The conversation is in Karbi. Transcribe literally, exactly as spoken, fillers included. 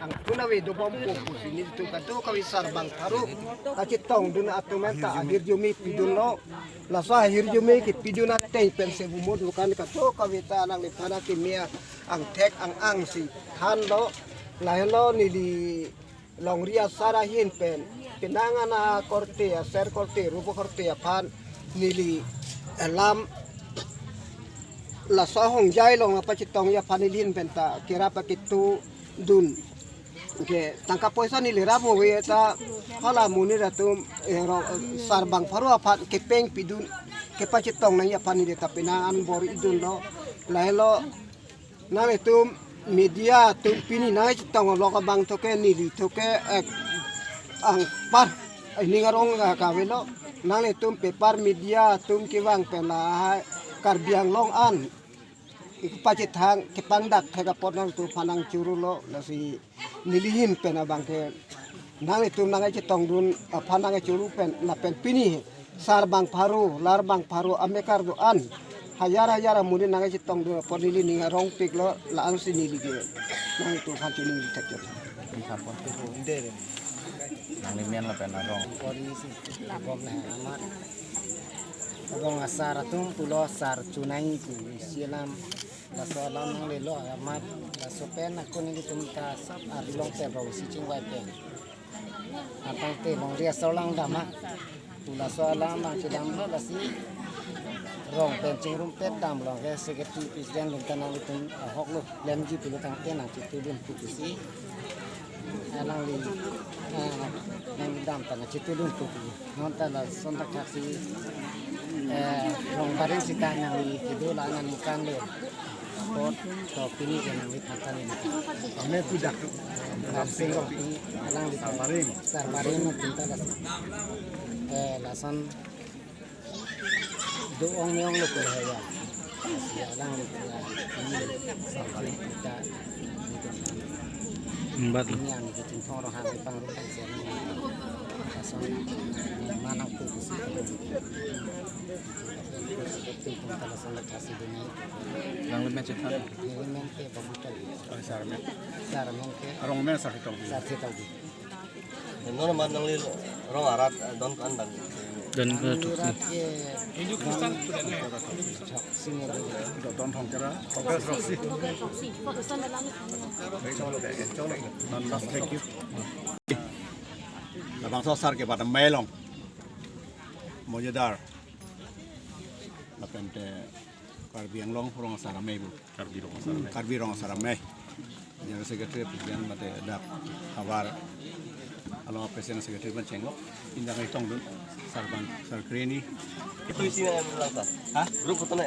Angtun ave dobompo pusi nelitum kadokave sarbang pharo kachetongdun atum anta ahirjume pidunlo. Laso ahirjume kepidun ateng pen si bumut bukan kadokave ta nangliphan akeme angthek ang-ang si thanlo. Lahenlo neli longri asar ahin pen penang an akorte, aser korte, rubo korte aphan neli alam laso ahongjai along pachetongji aphan neli ahin pen ta kerap aketodun. Ke tangka poisa neli rap ave ta hala monit atum, eh, ro-, sarbang pharo aphan kepeng pidun, kepachetong nangji aphan neli ta penang an bor-idunlo. Lahenlo nanglitum media atum pini nangchetong along abang toke neli toke, eh, anpar, eh, ning arong ka, kavelo. Nanglitum paper media atum kevang pen lahai Karbi Anglong an kepachethang kepangdak thek apot nangtum aphan nangchoro lo, lasi neli ahin pen abang ke nanglitum nangchetongdun aphan nangchoro pen lapen pini sarbang pharo, larbang pharo amekar do-an hajar hajar amonit nangchetongdun apot neli ning arongpiklo, la-an si neli ke nanglitum aphan choningri thekchot. Nangli men lapen arong. Kori si bom na amat. Rong asar atum pulo sar chunai pu isi alam. Laso alam nanglelo amat. Laso pen akun nelitum ta sap arlong pen rong isi chingvai pen. Atangte longri asar langdam ha. Pu laso alam abang chedamlo, lasi rong pen chingrumpet damlo ke secretary president atum ta nanglitum ahoklo klemji pulo tangte nangchetudun pu pusi. Alangli, eh, nangdam ta nangchetudun pu pu. Non ta lason thakthak si, eh, rong barim sita nangli kedo la nangkanlo. Apot to pini ke nangliphan ta neli. Ame tu dak tu. Narsing Rongpi, alangli sar barim. Sar barim atum ta las-, eh, lason do-ong me-onglo pulo ya. Ya, alangli ya. Ini sar barim kita. Embat lo. Ini yang bikin thong rohang pangrukan sini. Lason manang tu kusi. Nanglimen chethan. Nanglimen ke babu tadi. Oh, sar men. Sar men ke. Arong men sar chetong. Sar chetong. Nonma nangli rong arat, eh, don ko-an dan. Don ko-an. Nangli rat ke. Hindu Kristen. Singe. Don thong kera. Don thong si. Non mas thank you. Labangso asar ke pada mei along. Mojadar. Lapen te Karbi Anglong rong asar amei bu. Karbi rong asar amei. Karbi rong asar amei. General Secretary President mate dak havar along President Secretary ban chenglo. Indang itong dun sarbang sar kreni. Itu isinya yang bilang ta. Hah? Grup foto na.